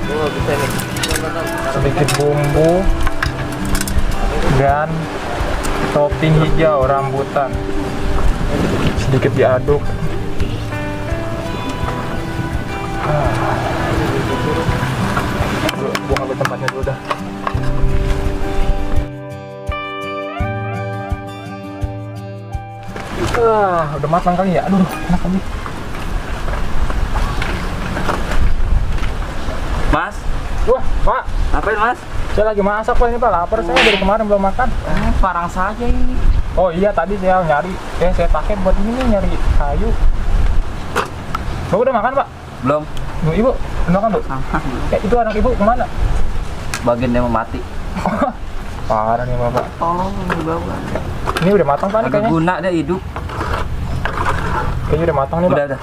Oh, bisa nih. sedikit bumbu dan topping hijau rambutan, sedikit diaduk. Gua ambil tempatnya dulu dah. Udah matang kali ya. Aduh, enak kali. Mas, Wah, Pak, ngapain Mas? saya lagi masak Pak ini Pak, lapar saya dari kemarin belum makan. Parang saja ini. Oh iya, tadi saya nyari, saya pakai buat ini nih, nyari kayu. Bapak udah makan Pak? Belum. Ibu, udah makan Bu? Itu anak Ibu kemana? Bagian dia mau mati. Parah nih Bapak. Tolong dibawa. Ini udah matang Pak nih Agak kayaknya. guna dia hidup. Kayaknya udah matang nih Pak. Udah.